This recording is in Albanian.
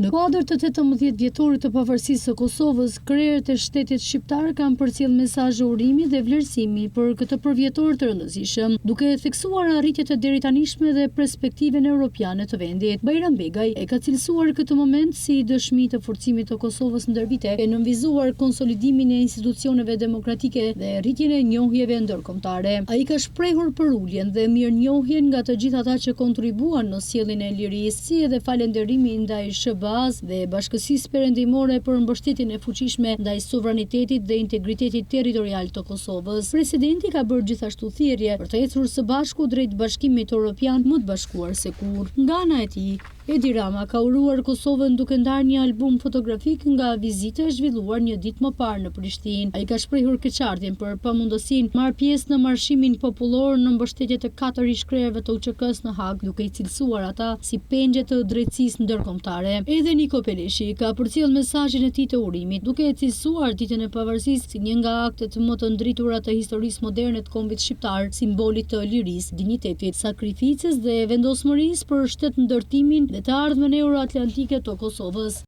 Në kuadër të 18 vjetorit të pavarësisë së Kosovës, krerët e shtetit shqiptar kanë përcjellë mesazhe urimi dhe vlerësimi për këtë përvjetor të rëndësishëm, duke theksuar arritjet e deritanishme dhe perspektivën europiane të vendit. Bajram Begaj e ka cilësuar këtë moment si dëshmi të forcimit të Kosovës ndër vite, e nënvizuar konsolidimin e institucioneve demokratike dhe rritjen e njohjeve ndërkombëtare. Ai ka shprehur përuljen dhe mirënjohjen nga të gjithë ata që kontribuan në sjelljen e lirisë, si edhe falënderimin ndaj SHBA-së dhe Bashkësisë Perëndimore për mbështetjen e fuqishme ndaj sovranitetit dhe integritetit territorial të Kosovës. Presidenti ka bërë gjithashtu thirrje për të ecur së bashku drejt Bashkimit Europian më të bashkuar se kurrë. Nga ana e tij, Edi Rama ka uruar Kosovën duke ndarë një album fotografik nga vizita e zhvilluar një ditë më parë në Prishtinë. Ai ka shprehur keqardhjen për pamundësinë marrë pjesë në marshimin popullor në mbështetje të katër ish-krerëve të UÇK-së në Hagë, duke i cilësuar ata si pengje të drejtësisë ndërkombëtare. Edhe Niko Peleshi ka përcjellë mesazhin e tij të urimit, duke e cilësuar Ditën e Pavarësisë si një nga aktet më të ndritura të historisë moderne të kombit shqiptar, simbolit të lirisë, dinjitetit, sakrificës dhe vendosmërisë për shtetndërtimin dhe të ardhmen euroatlantike të Kosovës.